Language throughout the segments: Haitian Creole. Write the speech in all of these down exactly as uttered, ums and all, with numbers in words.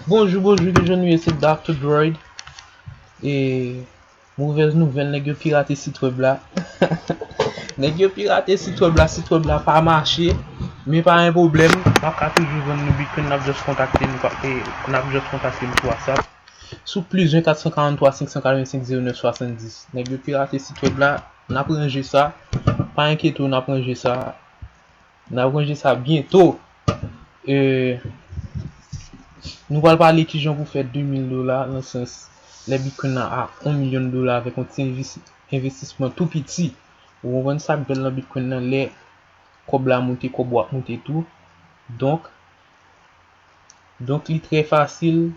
Bonjou, bonjou, kijan nou ye? Se Doctor Droid. E movèz nouvèl, nèg yo pirate sit wèb la. Nèg yo pirate sit wèb la, sit wèb la pa mache. Men pa gen pwoblèm, n ap ka toujou vann nou Bitcoin, n ap just kontakte nou, pa- e, n ap just kontakte nou sou WhatsApp. Sou plis yen kat san karant twa senk san katrevensenk zewo nèf swasanndis. Nèg yo pirate sit wèb la, n ap ranje sa. Pa enkyete w, n ap ranje sa. N ap ranje sa byento. E, nou pral pale kijan pou fè de mil dola nan sans lè Bitcoin nan a yon milyon dola avèk yon ti envesti- envestisman tou piti. Ou konprann sa k bèl nan Bitcoin nan, lè kòb la moute, kòb ou ap moute tou. Donk, donk li trè fasil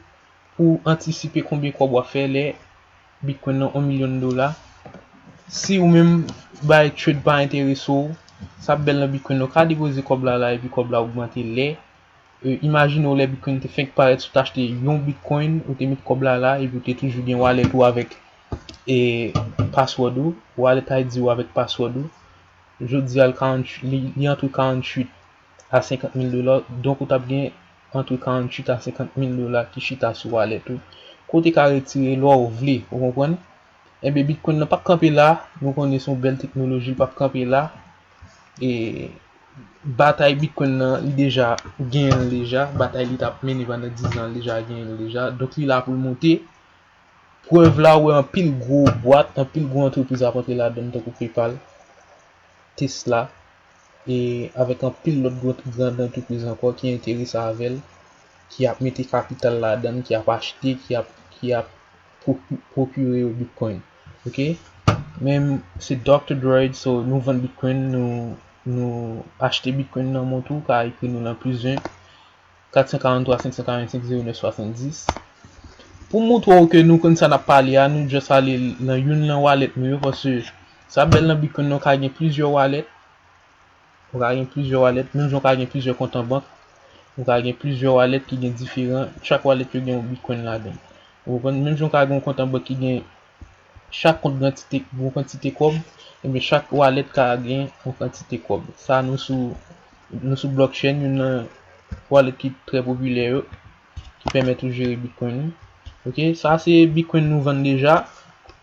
pou antisipe konbyen kòb w ap fè lè Bitcoin nan yon milyon dola. Si ou menm bay trade pa enterese w, sa k bèl nan Bitcoin nan, ou ka depoze kòb la la epi kòb la ogmante lè, e, imajine w lè Bitcoin te fenk parèt, si w te achte yon Bitcoin, ou te met kòb la la epi ou te toujou gen wallet ou avèk, e, password ou, wallet I D ou avèk password ou. Jodi a l karant, li, li antre karanntuit a senkant mil dola, donk ou t ap gen antre karanntuit a senkant mil dola ki chita sou wallet ou, ke w te ka retire lè w vle, ou konprann? Enben, Bitcoin nan p ap kanpe la, nou konnen se yon bèl teknoloji, l p ap kanpe la. E batay Bitcoin nan, li deja genyen l deja, batay li t ap mennen pandan diz an, li deja genyen l deja, donk li la pou l monte. Prèv la, ou wè anpil gwo bwat, anpil gwo antrepriz ap antre ladan l, tankou PayPal, Tesla, e avèk anpil lòt gwo, gran antrepriz ankò ki enterese avè l, ki ap mete kapital ladan l, ki ap achte, ki ap, ki ap pwoki- pwokire yo Bitcoin. Oke? Men se Doctor Droid, so nou vann Bitcoin, nou, nou achte Bitcoin nan men w tou, ou ka ekri nou nan plis yen kat san karant twa senk san karant senk zewo nèf swasanndis. Pou montre w ke nou konn sa n ap pale a, nou just ale nan youn nan wallet nou yo, paske sa bèl nan Bitcoin nan, ou ka gen plizyè wallet, ou ka gen plizyè wallet, menm jan ou ka gen plizyè kont an bank, ou ka gen plizyè wallet ki gen diferan, chak wallet yo gen yon Bitcoin ladan l. Ou konprann? Menm jan ou ka gen yon kont an bank ki gen chak kont kantite, yon kantite kòb, ebyen chak wallet ka gen yon kantite kòb. Sa nou sou, nou sou blockchain, youn nan wallet ki trè popilè yo, ki pèmèt ou jere Bitcoin ou. Oke, sa se Bitcoin nou vann deja,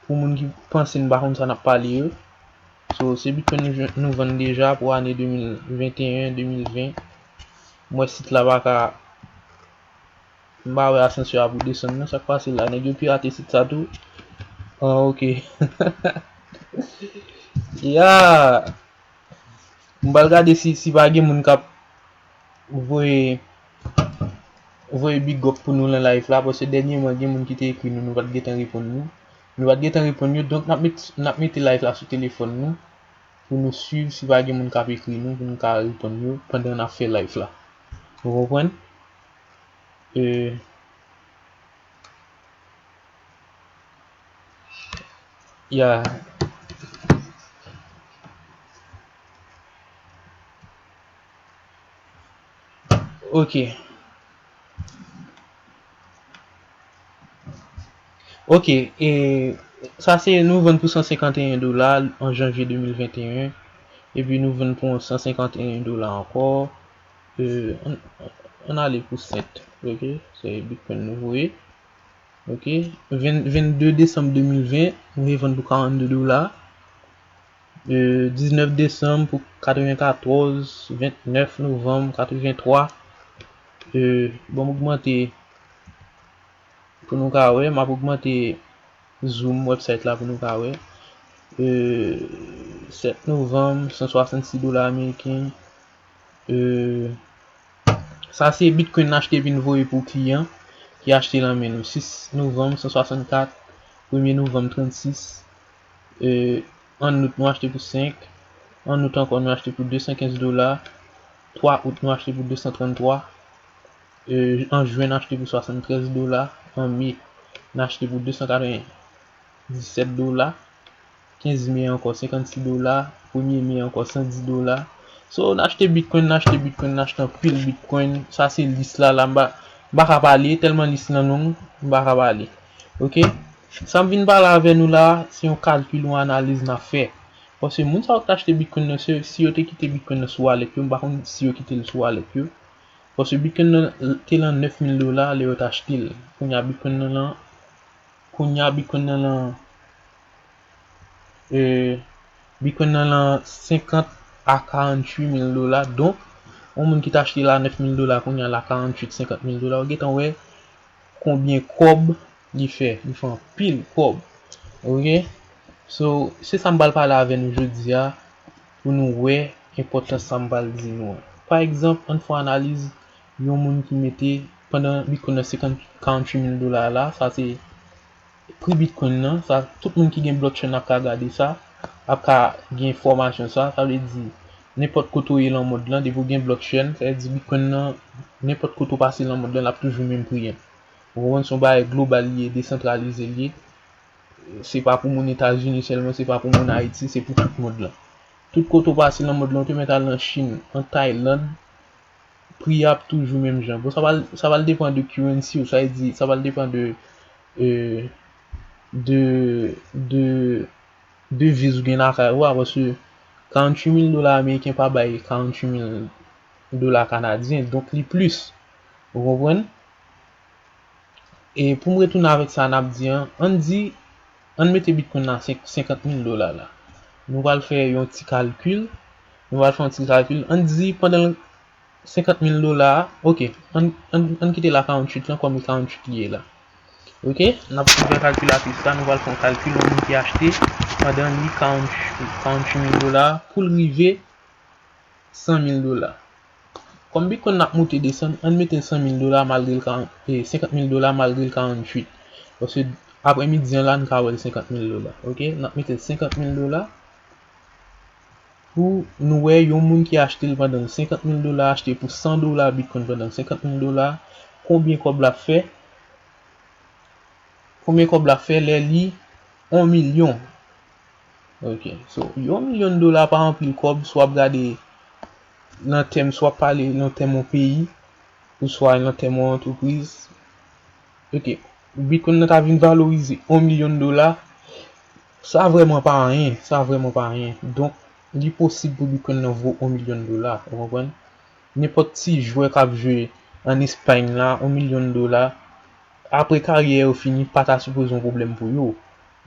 pou moun ki panse n pa konn sa n ap pale yo. So, se Bitcoin nou, nou vann deja pou ane de mil venteyen, de mil ven. M wè sit la pa ka M pa wè asansè a pou desann non, sa k pase la? Nèg yo pirate sit sa tou? Ah, oke. Ya! M pral gade si, si pa gen moun k ap voye, voye big up pou nou nan live la, paske dènyèman gen moun ki te ekri nou, nou pa t gentan reponn nou. Nou pa t gentan reponn yo, donk n ap met, n ap mete live la sou telefòn nou, pou nou swiv si pa gen moun k ap ekri nou, pou nou ka reponn yo pandan n ap fè live la. Ou konprann? E, ya. Ok. Ok, e sa se nou vann pou san senkanteyen dola an janvye de mil venteyen, epi nou vann pou san senkanteyen dola ankò. E, ann, ann ale pou sèt, ok? Se Bitcoin nou voye. Ok? Ven, vennde desanm de mil ven, nou revann pou karannde dola. E, diznèf desanm pou katrevenkatòz, vennèf novanm katreventwa. E, bon, m ogmante pou nou ka wè, m ap ogmante zoom website la pou nou ka wè. E, sèt novanm, san swasannsis dola ameriken. E, sa se Bitcoin n achte epi n voye pou kliyan ki achte lan men nou. Sis novanm, san swasannkat, premye novanm, trannsis. E, an out, nou achte pou senk. An out ankò, nou achte pou de san kenz dola. Twa out, nou achte pou de san tranntwa. E, an jen, n achte pou swasanntrèz dola. An me, n achte pou de san katreven disèt dola. Kenz me ankò, senkannsis dola. Premye me ankò, san dis dola. So, n achte Bitcoin, n achte Bitcoin, n achte anpil Bitcoin. Sa se lis la, la, m pa, m pa ka pale, tèlman lis lan long, m pa ka pale. Ok? Sa m vin pale avè nou la, se yon kalkil, yon analiz n ap fè. Paske moun sa yo k t achte Bitcoin nan, se, si yo te kite Bitcoin nan sou wallet yo, m pa konn si yo kite l sou wallet yo. Paske Bitcoin nan te lan nèf mil dola lè yo t achte l. Kounye a Bitcoin nan lan, kounye a Bitcoin nan lan, e, Bitcoin nan lan senkant a karanntuit mil dola. Donk, yon moun ki t achte l a nèf mil dola, kounye a l a karanntuit, senkant mil dola. Ou gentan wè konbyen kòb li fè. Li fè anpil kòb. Ok? So, se sa m pral pale avè nou jodi a pou nou wè enpòtans sa m pral di nou an. Pa egzanp, ann fè yon analiz yon moun ki mete pandan Bitcoin nan senkant, karanntuit mil dola la, sa se pri Bitcoin nan, sa tout moun ki gen blockchain ap ka gade sa, ap ka gen enfòmasyon sa, sa vle di nenpòt kote w ye lan mond lan, depi w gen blockchain, sa vle di Bitcoin nan, nenpòt kote w pase lan mond lan, l ap toujou menm pri an. Ou konprann, se yon bagay global li ye, desantralize li ye. Se pa pou moun Etazini sèlman, se pa pou moun Ayiti, se pou tout mond lan. Tout kote w pase lan mond lan, ou te mèt al nan Chin, an Tayland, pri a ap toujou menm jan. Bon, sa pral, sa pral depann de currency ou, sa vle di, sa pral depann de, e, de, de deviz ou gen lakay ou a, paske karanntuit mil dola ameriken pa bay karanntuit mil dola kanadyen, donk li plis. Ou konprann? E pou m retounen avèk sa n ap di an, ann di, ann mete Bitcoin nan senk, senkant mil dola la. Nou pral fè yon ti kalkil. Nou pral fè yon ti kalkil. Ann di pandan senkant mil dola a, ok, ann, ann, ann kite l a karanntuit lan kòm karanntuit li ye la. Ok, n ap ouvè kalkilatris la, nou pral fè yon kalkil yon moun ki achte pandan li karanntuit, karanntuit mil dola pou l rive san mil dola. Kòm Bitcoin nan ap moute desann, ann mete l san mil dola malgre l ka, e, senkant mil dola malgre l karanntuit. Paske aprè midi an la, n ka wè l senkant mil dola. Ok, n ap mete l senkant mil dola. Pou nou wè yon moun ki achte l pandan senkant mil dola, achte pou san dola Bitcoin pandan senkant mil dola, konbyen kòb l ap fè? Konbyen kòb l ap fè lè li yon milyon? Ok, so, yon milyon dola pa anpil kòb, si w ap gade nan tèm, si w ap pale nan tèm yon peyi, oswa nan tèm yon antrepriz. Ok, Bitcoin nan ta vin valorize yon milyon dola, sa vrèman pa anyen, sa vrèman pa anyen. Donk, li posib pou Bitcoin nan vo yon milyon dola, ou konprann? Nenpòt ti jwè k ap jwe ann Espay la, yon milyon dola, aprè karyè yo fini, pa ta sipoze yon pwoblèm pou yo.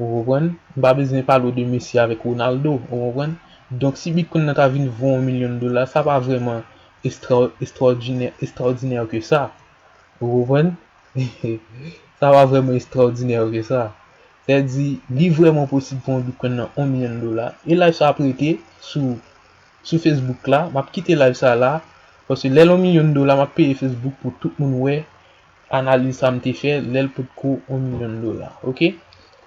Ou konprann? M pa bezwen pale w de Messi avèk Ronaldo, ou konprann? Donk, si Bitcoin nan ta vin vo yon milyon dola, sa pa vrèman estra-, estrawòdinè, estrawòdinè ke sa. Ou konprann? Sa pa vrèman estrawòdinè ke sa. Sètadi, li vrèman posib pou yon Bitcoin nan yon milyon dola. E live sa ap rete sou, sou Facebook la. M ap kite live sa la. Paske lè l yon milyon dola, m ap peye Facebook pou tout moun wè analiz sa m te fè lè l potko yon milyon dola. Ok?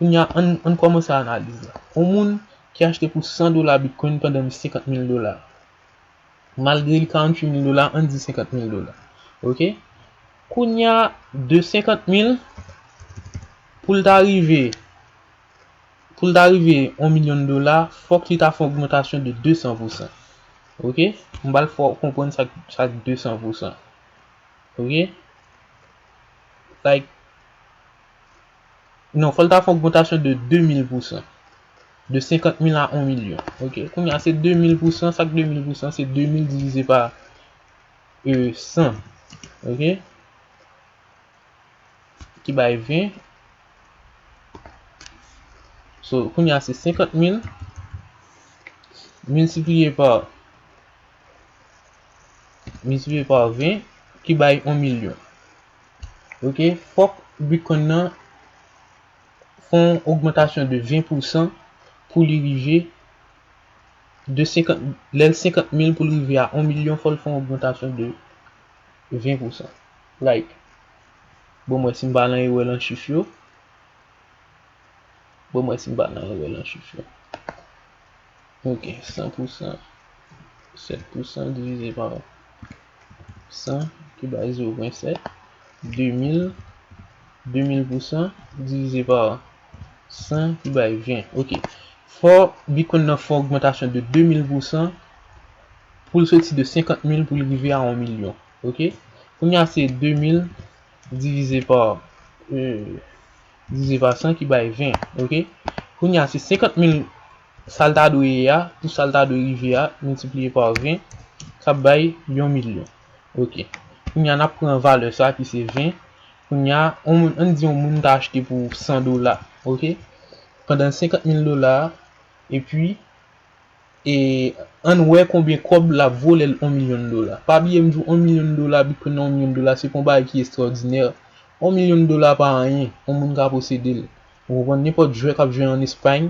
Kounye a, ann, ann kòmanse analiz la. Yon moun ki achte pou san dola Bitcoin pandan senkant mil dola. Malgre li karanntuit mil dola, ann di senkant mil dola. Ok? Kounye a, de senkant mil, pou l ta rive, pou l ta rive yon milyon dola, fòk li ta fè yon ogmantasyon de de san pou san. Ok? M pral fè w konprann sa, sa de san pou san. Ok? Like, non, fò l ta fè yon ogmantasyon de de mil pou san. De senkant mil a yon milyon. Ok? Kounye a, se de mil pou san. Sa k de mil pou san? Se de mil divize pa, e, san. Ok? Ki bay ven. So, kounye a, se senkant mil miltipliye pa, miltipliye pa ven, ki bay yon milyon. Ok, fòk Bitcoin nan fè yon ogmantasyon de ven pou san pou li rive de senkant, lè l senkant mil pou l rive a yon milyon, fò l fè yon ogmantasyon de ven pou san. Like, bon, mwen si m pa nan erè lan chif yo. Bon, mwen si m pa nan erè lan chif yo. Ok, san pou san. Sèt pou san divize pa san, ki bay zewo pwen sèt. De mil, de mil pou san divize pa san, ki bay ven. Ok. Fò Bitcoin nan fè yon ogmantasyon de de mil pou san pou l soti de senkant mil pou l rive a yon milyon. Ok? Kounye a, se de mil divize pa, e, divize pa san ki bay ven. Ok? Kounye a, se senkant mil sa l ta dwe ye a, pou sa l ta dwe rive a, miltipliye pa ven, k ap bay yon milyon. Ok. Kounye a n ap pran valè sa ki se ven. Kounye a, yon moun, ann di yon moun ta achte pou san dola, oke? Pandan senkant mil dola, epi, e ann wè konbyen kòb l ap vo lè l yon milyon dola. Pa bliye m di w yon milyon dola, Bitcoin nan yon milyon dola, se pa yon bagay ki estwòdinè. Yon milyon dola pa anyen, yon moun ka posede l. Ou konprann? Nenpòt jwè k ap jwe ann Espay,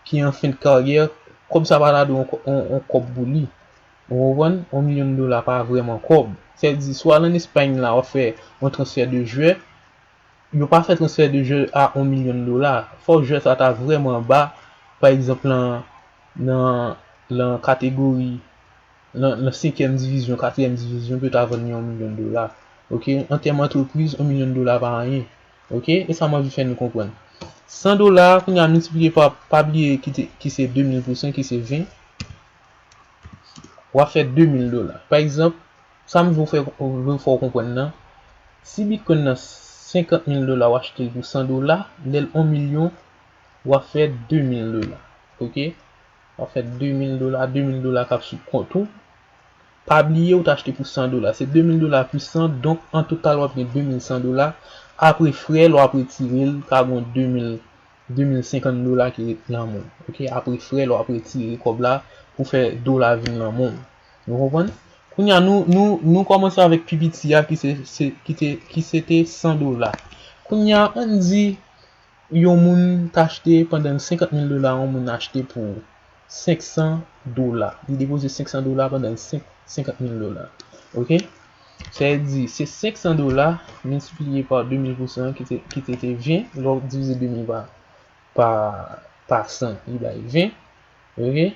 ki an fen de karyè, kòb sa pa ta dwe yon, yon, yon kòb pou li. Ou konprann? Yon milyon dola pa vrèman kòb. Sa vle di, si w al ann Espay la, w ap fè yon transfè de jwè, yo pa fè transfè de jwè a yon milyon dola. Fò jwè sa ta vrèman ba, pa egzanp, nan, nan, nan kategori, nan, nan senkyèm divizyon, katriyèm divizyon, pou yo ta vann li yon milyon dola. Oke? An tèm antrepriz, yon milyon dola pa anyen. Oke? E sa m anvi fè nou konprann. San dola, kounye a miltipliye pa, pa bliye ki te, ki se de mil pou san, ki se ven. W ap fè de mil dola. Pa egzanp, sa m vle w fè, vle fè w konprann nan, si Bitcoin nan senkant mil dola, w achte l pou san dola, lè l yon milyon, w ap fè de mil dola. Oke? W ap fè de mil dola, de mil dola k ap sou kont ou. Pa bliye, ou t achte pou san dola. Se de mil dola plis san, donk, an total, w ap gen de mil san dola. Apre frè, lè w ap retire l, ka gen de mil, de mil senkant dola ki ret nan men w. Oke? Apre frè, lè w ap retire kòb la pou fè dola vin nan men w. Nou konprann? Kounye a, nou, nou, nou kòmanse avèk pi piti a, ki se, se, ki te, ki se te san dola. Kounye a, ann di, yon moun t achte pandan senkant mil dola, yon moun achte pou senk san dola. Li depoze senk san dola pandan senk, senkant mil dola. Oke? Sa vle di, se senk san dola miltipliye pa de mil pou san ki te, ki te, te ven, lè w divize de mil pa, pa, pa san, li bay ven. Oke?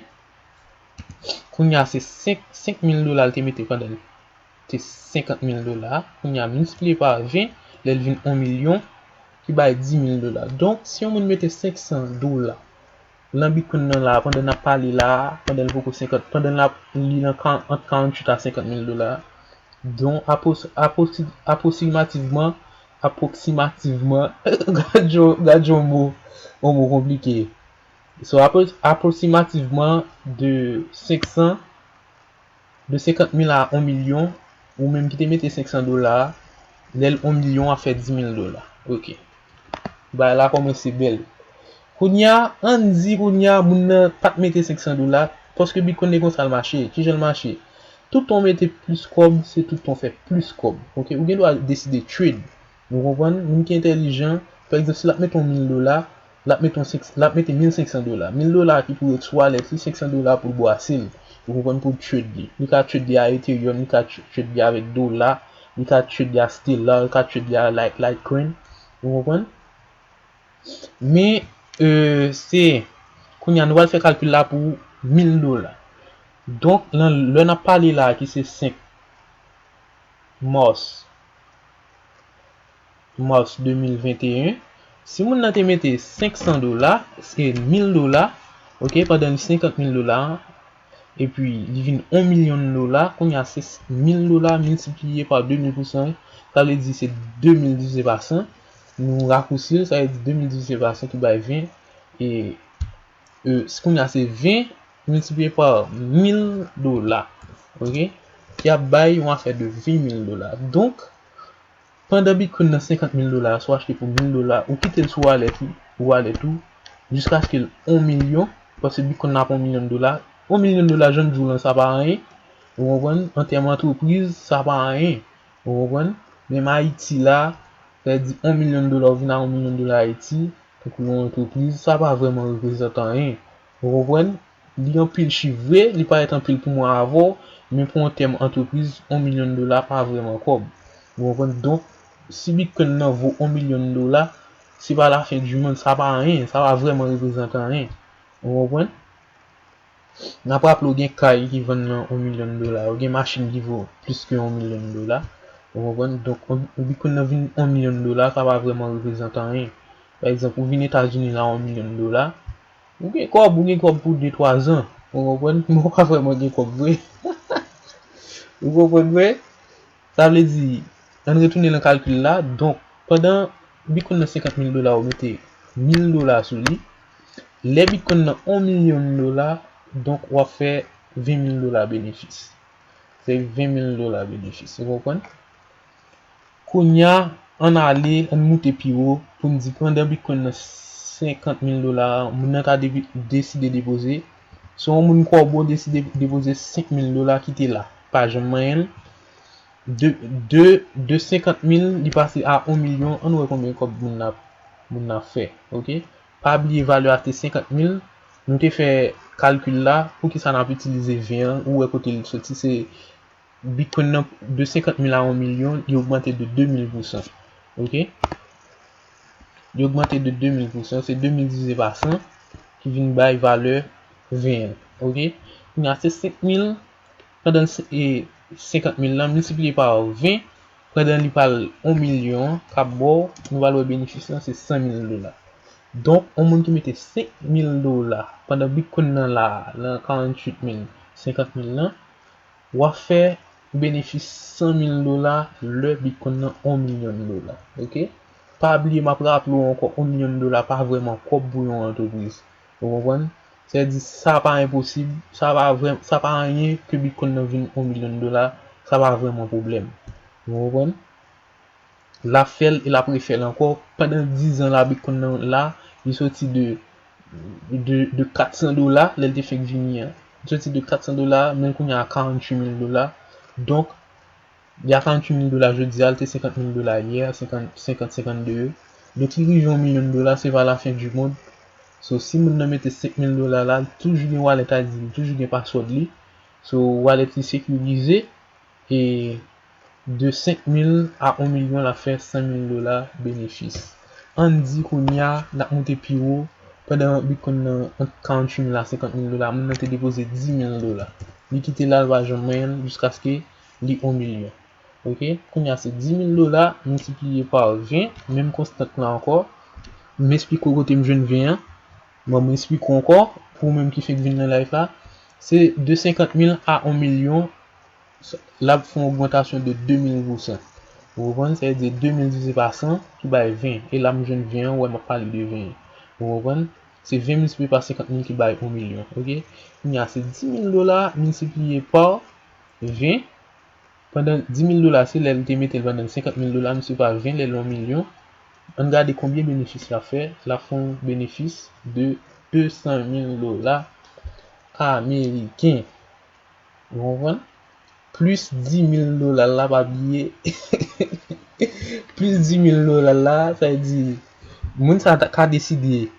Kounye a, se senk, senk mil dola l te mete pandan l te senkant mil dola. Kounye a, miltipliye pa ven, lè l vin yon milyon, ki bay dis mil dola. Donk, si yon moun mete senk san dola nan Bitcoin nan la, pandan n ap pale la, pandan l poko senkant, pandan l ap, li nan ka-, ant karanntuit a senkant mil dola, donk, apos-, aposi-, apwoksimativman, apwoksimativman, gad yon, gad yon mo, yon mo konplike. So, apro-, apwoksimativman de senk san, de senkant mil a yon milyon, ou menm ki te mete senk san dola, lè l yon milyon, w ap fè dis mil dola. Oke. Bagay la kòmanse bèl. Kounye a, ann di kounye a, moun nan pa t mete senk san dola, paske Bitcoin se konsa l mache. Kijan l mache? Tout tan w mete plis kòb, se tout tan w fè plis kòb. Oke? Ou gen dwa deside trade. Nou konprann? Moun ki entèlijan, pa egzanp, si l ap mete yon mil dola, l ap mete yon senk, l ap mete mil senk san dola. Mil dola ki pou ret sou wallet li, senk san dola pou l bwase l. Ou konprann? Pou l trade li. Li ka trade li a Ethereum, li ka tr-, trade li avèk dola, li ka trade li a Stellar, li ka trade li a Lite-, Litecoin. Ou konprann? Men, e, se, kounye a, nou pral fè kalkil la pou mil dola. Donk, nan, lè n ap pale la, ki se senk mas, mas de mil venteyen, si moun nan te mete senk san dola, se mil dola, oke, pandan li senkant mil dola, epi li vin yon milyon dola, kounye a se mil dola miltipliye pa de mil pou san, sa vle di se de mil divize pa san, nou rakousi l, sa vle di de mil divize pa san ki bay ven, e, e, kounye a se ven miltipliye pa mil dola, oke, ki ap bay yon afè de ven mil dola. Donk, pandan Bitcoin nan senkant mil dola, si w achte pou mil dola, ou kite l sou wallet ou, wallet ou, jiskaske l yon milyon, paske Bitcoin nan ap yon milyon dola. Yon milyon dola, jan m di w lan, sa pa anyen. Ou konprann? An tèm antrepriz, sa pa anyen. Ou konprann? Menm Ayiti la, sa vle di yon milyon dola, ou vin a yon milyon dola Ayiti, tankou yon antrepriz, sa pa vrèman reprezante anyen. Ou konprann? Li anpil chif vre, li parèt anpil pou mwen avè w, men pou yon tèm antrepriz, yon milyon dola pa vrèman kòb. Ou konprann? Donk, si Bitcoin nan vo yon milyon dola, se pa lafen di mond, sa pa anyen, sa pa vrèman reprezante anyen. Ou konprann? N ap raple w gen kay ki vann nan yon milyon dola, ou gen machin ki vo plis ke yon milyon dola. Ou konprann? Donk, yon, yon Bitcoin nan vin yon milyon dola, sa pa vrèman reprezante anyen. Pa egzanp, ou vin Etazini la yon milyon dola, ou gen kòb, ou gen kòb pou de twa zan. Ou konprann? Men ou pa vrèman gen kòb vre. Ou konprann vre? Sa vle di, ann retounen nan kalkil la. Donk, pandan Bitcoin nan senkant mil dola, ou mete mil dola sou li. Lè Bitcoin nan yon milyon dola, donk, w ap fè ven mil dola benefis. Se ven mil dola benefis. Ou konprann? Kounye a, ann ale, ann moute pi wo, pou n di pandan Bitcoin nan senkant mil dola, moun nan ka depi- deside depoze. Si yon moun kòbo deside depoze senk mil dola, kite la, pa janm manyen l. De, de, de senkant mil, li pase a yon milyon, ann wè konbyen kòb moun nan, moun nan fè, oke? Pa bliye valè a te senkant mil, nou te fè kalkil la, poukisa n ap itilize ven an, ou wè kote l soti, se Bitcoin nan de senkant mil a yon milyon, li ogmante de de mil pousan. Oke? Li ogmante de de mil pousan, se de mil divize pa san ki vin bay valè ven an. Oke? Kounye a se senk mil, pandan se- e senkant mil lan miltipliye pa ven, pandan li pral yon milyon an, k ap ba w, nou pral wè benefis lan se san mil dola. Donk, yon moun ki mete senk mil dola pandan Bitcoin nan la, nan karanntuit mil, senkant mil lan, w ap fè benefis san mil dola lè Bitcoin nan yon milyon dola. Oke? Pa bliye, m ap raple w ankò, yon milyon dola pa vrèman kòb pou yon antrepriz. Ou konprann? Sa vle di, sa pa enposib, sa pa vrè, sa pa anyen ke Bitcoin nan vin yon milyon dola, sa pa vrèman pwoblèm. Ou konprann? L ap fè l e l ap refè l ankò. Pandan diz an la, Bitcoin nan la, li soti de, de, de kat san dola, lè l te fèk vini an. Li soti de kat san dola, men l kounye a karanntuit mil dola. Donk, li a karanntuit mil dola jodi a, l te senkant mil dola yè, senkant, senkant, senkannde yo. Donk, li rive yon milyon dola, se pa la fen di mond. So, si moun nan mete senk mil dola la, li toujou gen wallet I D, li toujou gen password li. So, wallet li sekirize. E de senk mil a yon milyon, l ap fè san mil dola benefis. Ann di kounye a, n ap moute pi wo, pandan Bitcoin nan ant karanntuit mil a senkant mil dola, moun nan te depoze dis mil dola. Li kite la, l pa janm manyen l jiskaske li yon milyon. Oke? Kounye a, se dis mil dola miltipliye pa ven, menm konstant lan ankò. M esplike w kote m jwenn ven an. Bon, m esplike w ankò, pou ou menm ki fèk vin nan live la, se de senkant mil a yon milyon, l ap fè yon ogmantasyon de de mil pousan. Ou konprann? Sa vle di de mil divize pa san ki bay ven. E la m jwenn ven an, ou wè m ap pale de ven an. Ou konprann? Se ven miltipliye pa senkant mil ki bay yon milyon, oke? Kounye a, se dis mil dola miltipliye pa ven. Pandan dis mil dola, se lè l te mete l pandan senkant mil dola, misye pa ven lè l yon milyon. Ann gade konbyen benefis l ap fè. L ap fè yon benefis de de san mil dola ameriken. Ou konprann? Plis dis mil dola la, pa bliye. Plis dis mil dola la, sa vle di, moun sa ta- ka deside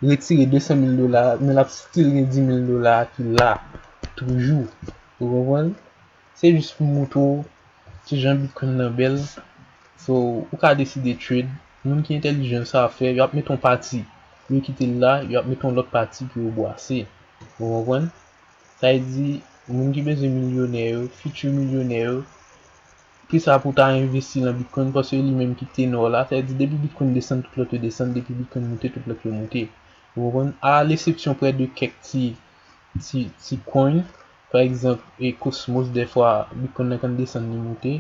retire de san mil dola, men l ap still gen dis mil dola ki la, toujou. Ou konprann? Se jis pou montre w kijan Bitcoin nan bèl. So, ou ka deside trade. Moun ki entèlijan sa ap fè, y ap mete yon pati, yo kite l la, y ap mete yon lòt pati pou yo bwase. Ou konprann? Sa vle di, moun ki bezwen milyonè yo, future milyonè yo, ki sa pou ta envesti nan Bitcoin, paske li menm ki tenor la. Sa vle di, depi Bitcoin desann, tout lòt yo desann, depi Bitcoin moute, tout lòt yo moute. Ou konprann? A lesepsyon prè de kèk ti, ti, ti coin, pa egzanp, e Cosmos, dèfwa, Bitcoin nan konn desann, li moute,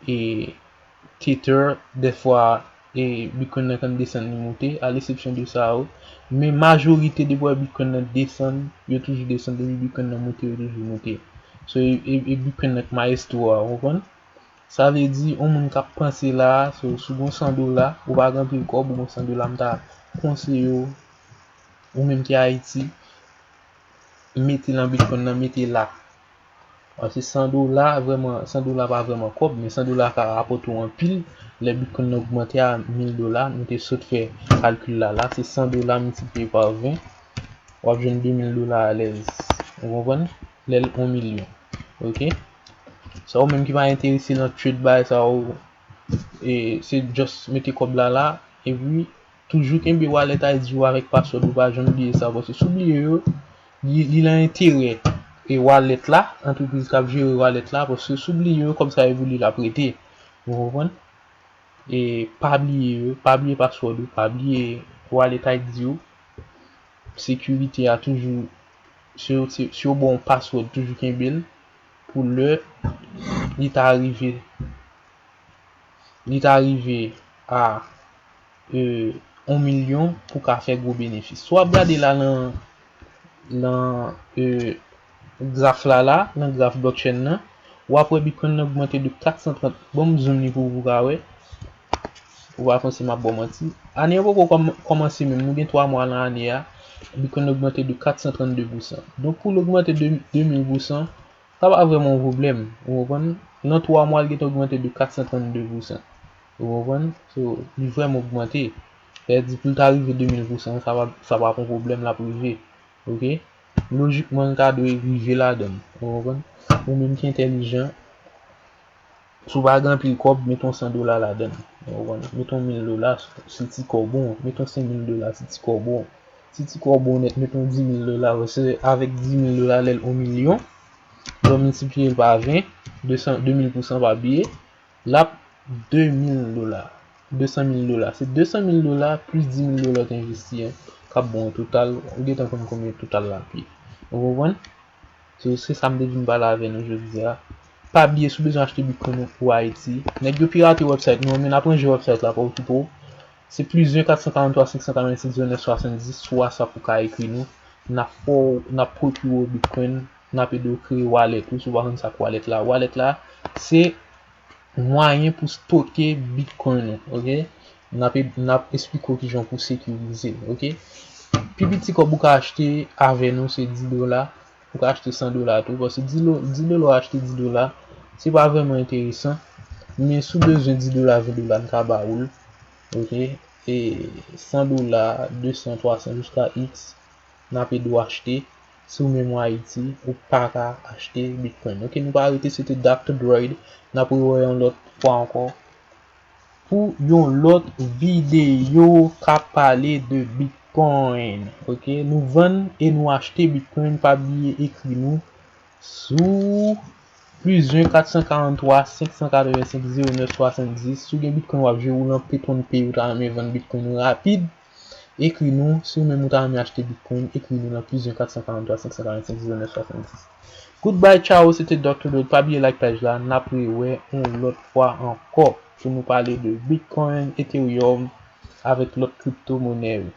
e Tether, dèfwa, e Bitcoin nan konn desann, li moute, a lesepsyon de sa yo. Men majorite, depi w wè Bitcoin nan desann, yo toujou desann, depi Bitcoin nan moute, yo toujou moute. So, e, e, e Bitcoin nan k maestro a, ou konprann? Sa vle di, yon moun k ap panse la a, so, si w gen san dola, ou pa gen anpil kòb, ou gen san dola, m ta konseye w, ou menm ki Ayiti, mete nan Bitcoin nan, mete la. Paske san dola, vrèman, san dola pa vrèman kòb, men san dola ka rapòte w anpil. Lè Bitcoin nan ogmante a mil dola, nou te sot fè kalkil la. La, se san dola miltipliye pa ven, w ap jwenn de mil dola alèz. Ou konprann? Lè l yon milyon. Oke? Sa ou menm ki pa enterese nan trade bay sa ou, e, se just mete kòb la la, epi toujou kenbe wallet I D ou avèk password ou, pa janm bliye sa, paske si w bliye yo, li, li nan enterè e wallet la, antrepriz k ap jere wallet la, paske si w bliye yo, kòb sa evolye l ap rete. Ou konprann? E pa bliye yo, pa bliye password ou, pa bliye wallet I D ou. Sekirite a toujou, si yo, si, si yo ba w yon password, toujou kenbe l pou lè li ta rive, li ta rive a, e, yon milyon pou ka fè gwo benefis. Si w ap gade la nan, nan, e, graf la la, nan graf blockchain nan, w ap wè Bitcoin nan ogmante de kat san trant, ban m zoom li pou ou ka wè. Ou pa panse m ap ba w manti? Ane an poko kòm- kòmanse menm, nou gen twa mwa nan ane a, Bitcoin ogmante de kat san trannde pousan. Donk pou l ogmante de de mil pousan, sa pa vrèman yon pwoblèm. Ou konprann? Nan twa mwa, l gentan ogmante de kat san trannde pousan. Ou konprann? So, li vrèman ogmante. Sa vle di pou l ta rive de mil pousan, sa pa, sa pa yon pwoblèm, l ap rive. Oke? Lojikman, l ta dwe rive ladan l. Ou konprann? Ou menm ki entèlijan, si w pa gen anpil kòb, met yon san dola ladan l. Ou konprann? Met yon mil dola, se ti kòb ou. Met yon senk mil dola, se ti kòb ou. Se ti kòb ou nèt, met yon di mil dola. Paske avèk di mil dola, lè l yon milyon, lè w miltipliye l pa ven, de san, de mil pousan pa bliye, l ap de mil dola. De san mil dola. Se de san mil dola plis di mil dola w te envesti an k ap bon an total. Ou gentan konn konbyen total la ap ye. Ou konprann? So, se sa m te vin pale avè nou jodi a. Pa bliye, si w bezwen achte Bitcoin ou pou Ayiti, nèg yo pirate website nou an, men n ap ranje website la pou w kite w. Se plis en kat san karant twa senk san karant senk zewo nèf swasann dis, sou WhatsApp ou ka ekri nou. N ap fè w, n ap pwokire w Bitcoin, n ap ede w kreye wallet ou, si w pa konn sa k wallet la. Wallet la, se mwayen pou stoke Bitcoin ou, oke? N ap ed- n ap esplike w kijan pou sekirize l, oke? Pi piti kòb ou ka achte avè nou se di dola, ou ka achte san dola tou, paske di lo- di dola ou achte di dola, se pa vrèman enteresan, men si w bezwen di dola, ven dola, n ka ba ou l, oke? E san dola, de san, twa san, jiska X, n ap ede w achte. Si w menm w Ayiti, ou pa ka achte Bitcoin. Oke, nou pa rete, se te Doctor Droid. N ap rewè yon lòt fwa ankò pou yon lòt videyo k ap pale de Bitcoin. Oke, nou vann e nou achte Bitcoin. Pa bliye ekri nou sou plis en kat san karant twa senk san katrevensenk zewo nèf swasanndis. Si w gen Bitcoin w ap jere, ou nan Petron Pay, ou ta renmen vann Bitcoin ou rapid, ekri nou. Si w menm ou ta renmen achte Bitcoin, ekri nou nan plis en kat san karant twa senk san karannsenk zewo nèf swasanndis. Goodbye, ciao, se te Doctor Dot. Pa bliye like paj la, n ap rewè yon lòt fwa ankò pou nou pale de Bitcoin, Ethereum, avèk lòt kripto monè yo.